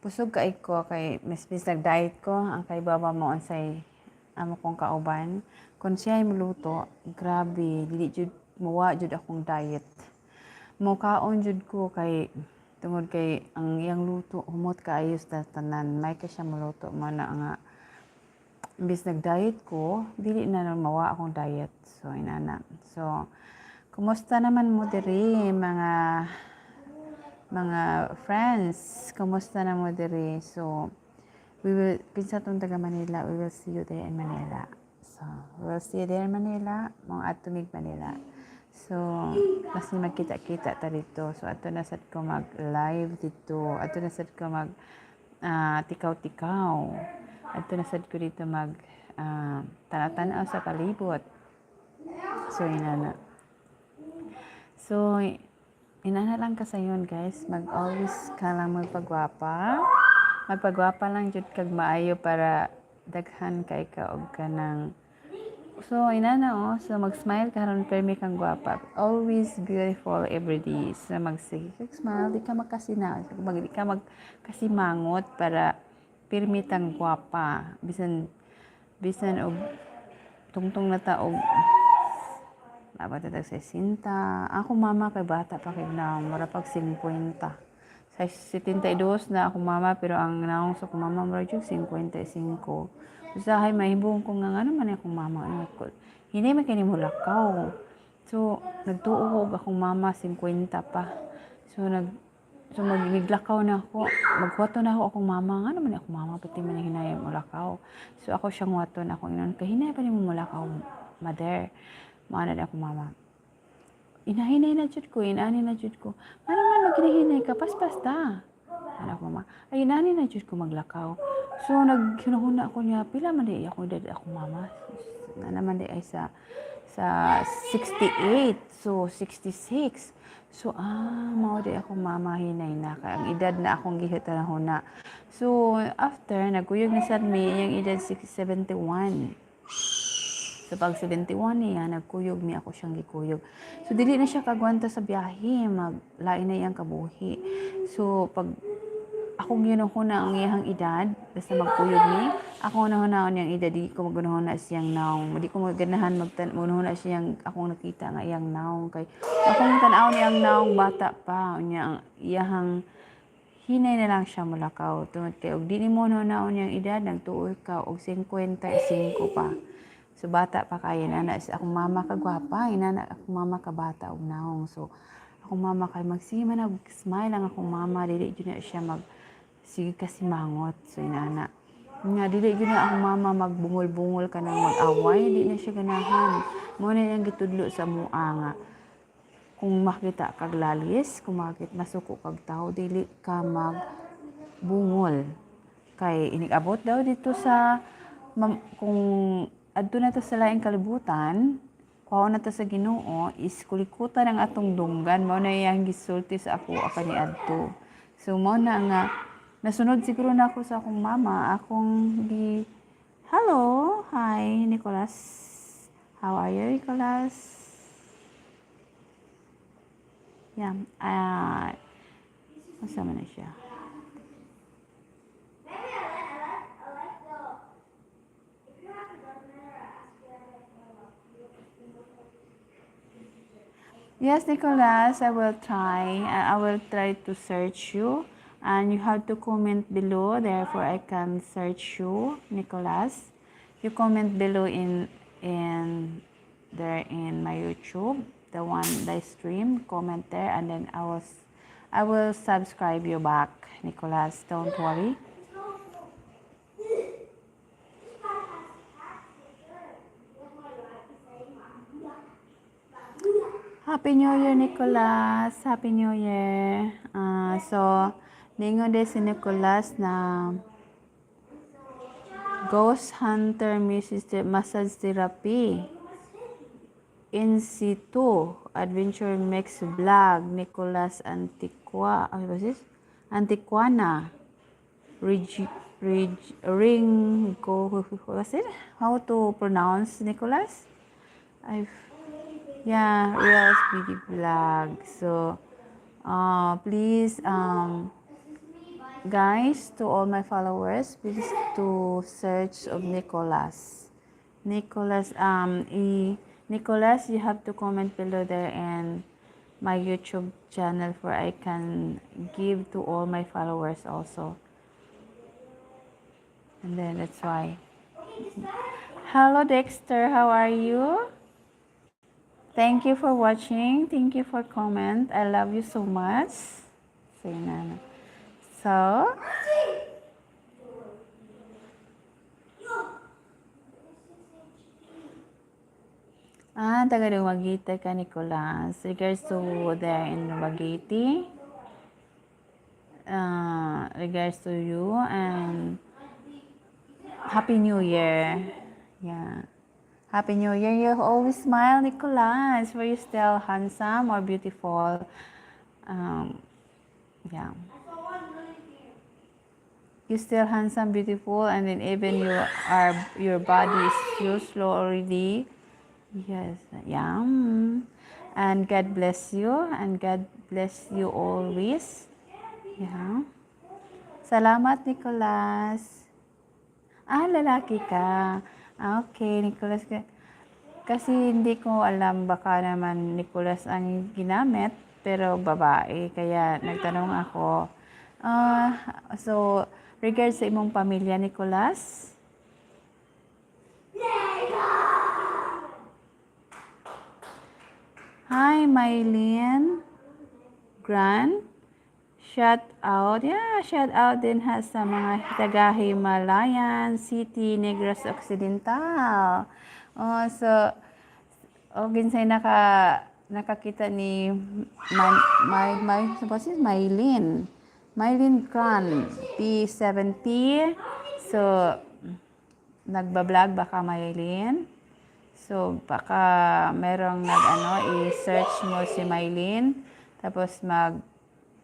Busog kay ko kay mis nag-diet ko. Ang kay baba mo unsay amo kong kauban. Kung siya ay muluto, grabe, dili jud muwa jud akong diet. Mukaon jud ko kay tungod kay ang iyang luto humot kaayo sa tanan. May ka siya muluto mo na nga imbis nag-diet ko, dili na mawa akong diet. So, inana. So, kumusta naman mo diri, mga friends? Kumusta na mo diri? So, we will, kinsa tong taga Manila, we will see you there in Manila. So, we will see you there in Manila, mga atumig Manila. So, mas magkita-kita ta dito. So, ato na sad ko mag-live dito. Ato na sad ko mag tikaw-tikaw. Ato na sad ko dito mag tanaw-tanaw sa palibot. So, inana. So, inana lang ka sayon, guys. Mag-always ka lang magpagwapa. Magpagwapa lang jud kag maayo para daghan kay ka og kanang. So, inana oh. So, mag-smile ka ron permi kang gwapa. Always beautiful every day. So, magsige kag smile. Di ka magkasina. Di ka magkasimangot para pirmi tang gwapa. Bisan og tungtong na ta og abot na tag 60. Ako mama kay bata pa kay naong. Mura pag 50. Sa 72 na ako mama, pero ang naong sa akong mama mura jud 55. Usahay mahibong ko nga ano man akong mama, ano ko. Hinay man kay nimo lakaw. So nagtuo ko og akong mama 50 pa. So magniglakaw na ako, maghuwato na ako akong mama, nga naman akong mama pati man hinay mo lakaw. So ako siyang huwaton ako inon kay hinay pa nimo molakaw, mother. Mao na akong mama. Inahinay na jud ko, inani na jud ko. Ano man maghinahinay ka, paspas ta. Ano ako mama, ay inani na jud ko maglakaw. So naghinahuna ako niya, pila man di ako edad akong mama. Na naman di ay sa 68, so 66. So mao di akong mama hinay na kay ang edad na akong gihitanahuna. So after nagkuyog na sad mi iyang edad 71. So pag 71 niya, nagkuyog mi, ako siyang gikuyog. So dili na siya kagwanta sa biyahe, maglain na iyang kabuhi. So pag akong ginuhuna ang iyang edad, basta magkuyog mi, ako nahunaon niyang edad, di ko magunahuna siyang naong. Di ko maganahan magtan magunahuna siyang akong nakita nga iyang naong kay akong tan-aw niyang naong bata pa, unya ang iyahang hinay na lang siya mulakaw tungod kay og di nimo naon niyang edad, nagtuoy ka og 55 pa. So bata pa kayo inana sa akong mama ka gwapa, inana akong mama ka bata og naong. So akong mama kay magsige man og smile lang akong mama, dili jud na siya mag sige kasimangot. So inana. Nga dili jud na akong mama magbungol-bungol kanang mag-away, di na siya ganahan. Mo na iyang gitudlo sa mua nga kung makita kag lalis, kung makita masuko kag tao, dili ka magbungol. Kay inig-abot daw dito sa kung adto na ta sa laing kalibutan, kuhaon na ta sa Ginoo is kulikutan ang atong dunggan. Mao na iyang gisulti sa ako kani adto. So mao na nga nasunod siguro na ako sa akong mama, akong gi. Hello, hi Nicholas. How are you, Nicholas? Yeah, asa man na siya? Maybe I like the. If you have a documentary, ask you like Yes, Nicholas, I will try. I will try to search you. And you have to comment below, therefore I can search you, Nicholas. You comment below in there in my YouTube, the one the stream, comment there, and then I will subscribe you back, Nicholas. Don't worry. This part has cats for sure. Happy New Year, Nicholas. Happy New Year. So, ningon din si Nicholas na Ghost Hunter Mrs. Massage Therapy. In situ Adventure Mix Vlog Nicholas Antiqua, ano ba sis? Antiquana Reg, Reg, Ring go, what's it? How to pronounce, Nicholas? I've Yeah, Real Speedy Vlog. So, please Guys, to all my followers, please to search of Nicholas. Nicholas, Nicholas, you have to comment below there and my YouTube channel for I can give to all my followers also. And then that's why. Hello, Dexter. How are you? Thank you for watching. Thank you for comment. I love you so much. Say na. So, taga Dumaguete ka, Nicolas. Regards to there in Dumaguete. Regards to you and Happy New Year. Yeah. Happy New Year. You always smile, Nicolas. Were you still handsome or beautiful? Yeah. You still handsome, beautiful, and then even you are your body is so slow already. Yes, yeah. And God bless you, and God bless you always. Yeah. Salamat, Nicolas. Ah, lalaki ka. Ah, okay, Nicolas. Kasi hindi ko alam, baka naman Nicolas ang ginamit, pero babae. Kaya nagtanong ako. Ah, so, regards sa imong pamilya, Nicolas. Hi, Mylene. Grant. Shout out. Yeah, shout out din ha sa mga taga Himalayan City, Negros Occidental. Oh, so, o ginsay nakakita ni my my what's it? Mylene. Mylene Cran, P7P. So, nagba-vlog baka, Mylene? So, baka merong nag-ano, i-search mo si Mylene. Tapos mag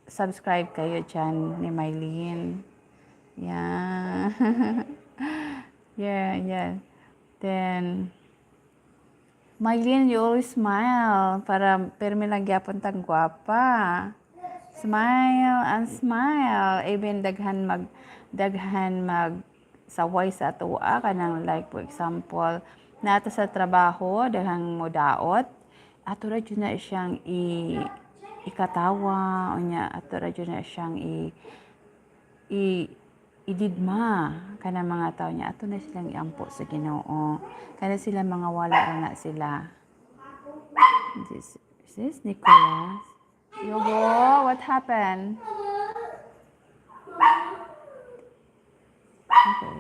subscribe kayo dyan ni Mylene. Yeah. Then, Mylene, you always smile. Para permi lang gyapon tang gwapa. Smile and smile. Even daghan mag saway sa atoa kanang, like for example, naa ta sa trabaho, daghang modaot, ato ra jud na siyang i ikatawa unya ato ra jud na siyang i ididma kanang mga tao niya, ato na silang iampo sa Ginoo, kana sila mga wala ra na sila. This is Nicholas. Yogo, what happened? Okay.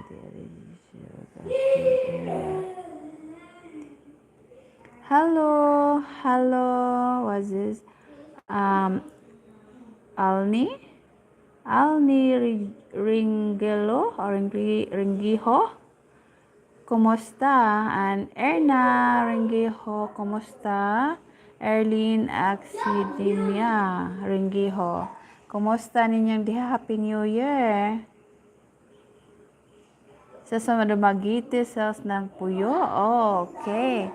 Hello, hello. What's this? Alni? Alni Ringelo or Ringiho? Kumusta? And Erna Ringiho, kumusta? Erlene Axidemia Ringiho. Kumusta ninyong diha? Happy New Year. Sa Dumaguete, sales ng puyo. Oh, okay.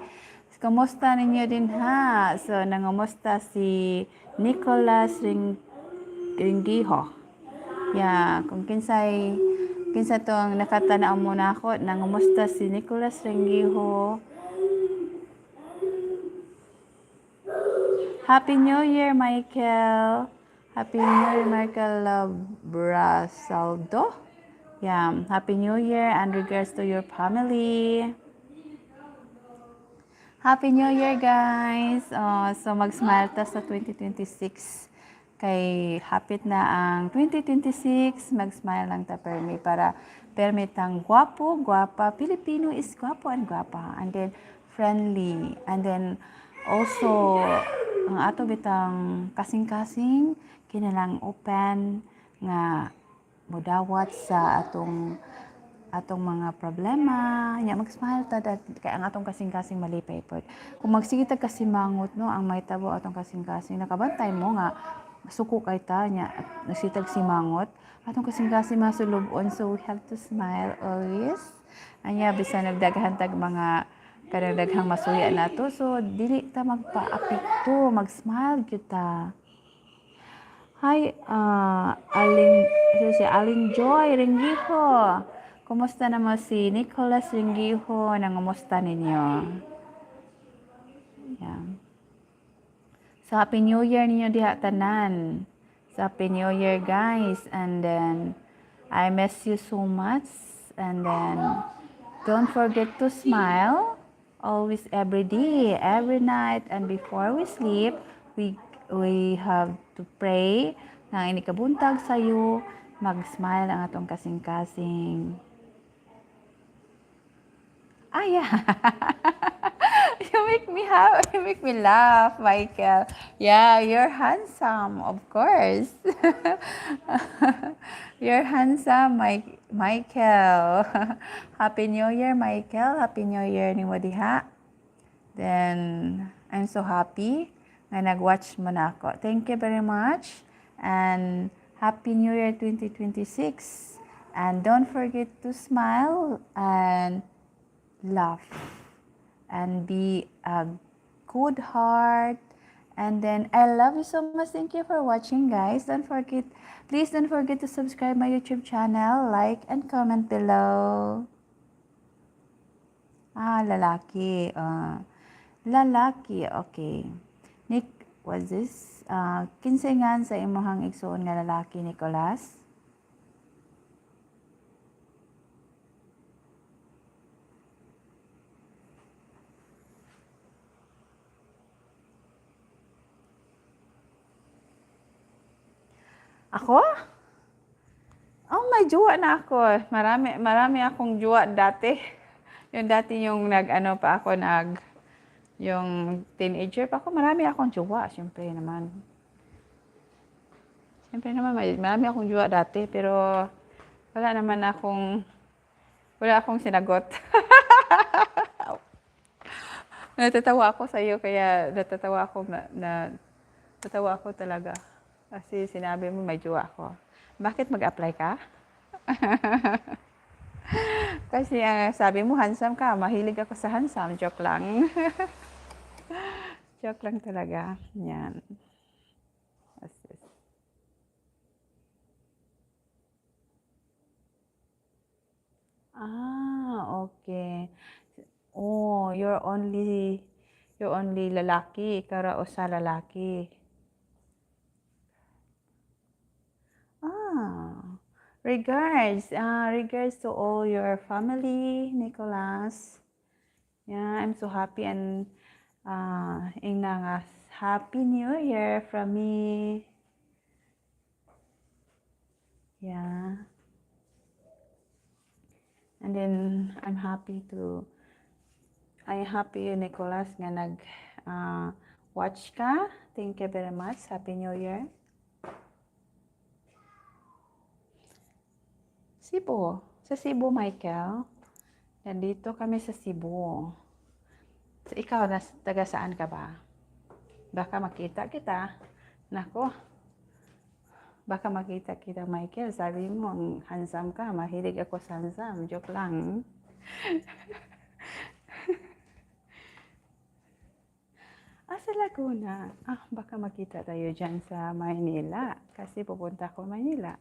Kumusta ninyo din ha? So, nangumusta si Nicolas Ringiho. Yeah, kung kinsa tong nakatanaw mo na ako, nangumusta si Nicolas Ringiho. Happy New Year, Michael. Happy New Year, Michael Brasaldo. Yeah, Happy New Year and regards to your family. Happy New Year, guys! Oh, so mag-smile ta sa 2026. Kay hapit na ang 2026, mag-smile lang ta permi para permi tang gwapo, gwapa. Filipino is gwapo and gwapa. And then friendly. And then also ang ato bitang kasing-kasing kinalang open nga mudawat sa atong mga problema nya, mag-smile ta kay ang atong kasing-kasing malipay pod. Kung magsige ta kasimangot, no, ang mahitabo, atong kasing-kasing nakabantay mo nga suko kay ta nya at nagsitag simangot, atong kasing-kasing masulubon. So we have to smile always. Anya bisan nagdaghan tag mga kanang daghang masuya nato, so dili ta magpa-apekto, mag-smile gyud ta. Hi, Aling, si Aling Joy Ringiho. Kumusta naman si Nicholas Ringiho? Nangumusta ninyo? Yeah. So, Happy New Year ninyo diha tanan. So, Happy New Year, guys. And then, I miss you so much. And then, don't forget to smile. Always, every day, every night. And before we sleep, we have to pray na inig kabuntag sayo, mag-smile ang atong kasing-kasing. Ah, yeah. You make me laugh, Michael. Yeah, you're handsome, of course. You're handsome, Mike, Michael. Happy New Year, Michael. Happy New Year nimo diha. Then, I'm so happy nga nag-watch mo nako. Thank you very much. And Happy New Year 2026. And don't forget to smile and laugh and be a good heart. And then I love you so much. Thank you for watching, guys. Don't forget, please don't forget to subscribe my YouTube channel, like, and comment below. Ah, lalaki. Lalaki, okay. Nick, what's this? Kinsay ngan sa imuhang igsuon nga lalaki, Nicolas? Ako? Oh, may jowa na ako. Marami, marami akong jowa dati. Yung dati yung nag-ano pa ako, yung teenager pa ako, marami akong jowa. Siyempre naman. Siyempre naman, marami akong jowa dati, pero wala akong sinagot. Natatawa ako sa iyo, kaya natatawa ako na natatawa ako talaga. Kasi sinabi mo may jowa ako. Bakit, mag-apply ka? Kasi sabi mo handsome ka, mahilig ako sa handsome. Joke lang. Joke lang talaga. Yan. Yes. Ah, okay. Oh, you're only lalaki. Ikaw ra usa lalaki. Ah, regards. Regards to all your family, Nicholas. Yeah, I'm so happy and ingna nga Happy New Year from me. Yeah. And then I'm happy, Nicholas, nga nag watch ka. Thank you very much. Happy New Year. Cebu. Sa Cebu, Michael. Nandito kami sa Cebu. So, ikaw, taga saan ka ba? Baka makita kita. Nako. Baka makita kita, Michael. Sabi mo, ang handsome ka. Mahilig ako sa handsome. Joke lang. Ah, sa Laguna. Ah, baka makita tayo dyan sa Maynila. Kasi pupunta ako Maynila.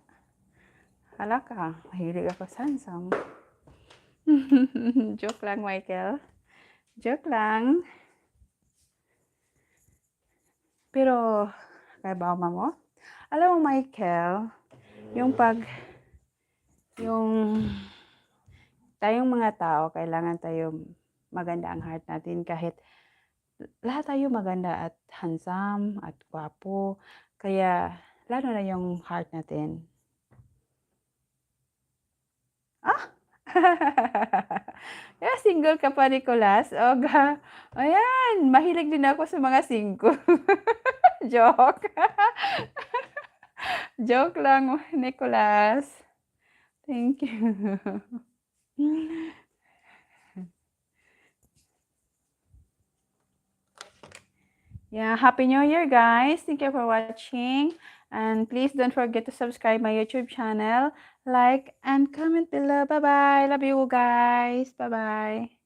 Hala ka, mahilig ako sa handsome. Joke lang, Michael. Joke lang. Pero, kay ba mo? Alam mo, Michael, yung tayong mga tao, kailangan tayo maganda ang heart natin kahit lahat tayo maganda at handsome at gwapo. Kaya, lalo na yung heart natin. Ah! Yeah, single ka pa, Nicolas? Oga. Ayan, mahilig din ako sa mga single. Joke. Joke lang, Nicolas. Thank you. Yeah, Happy New Year, guys. Thank you for watching. And please don't forget to subscribe my YouTube channel, like, and comment below. Bye-bye. Love you guys. Bye-bye.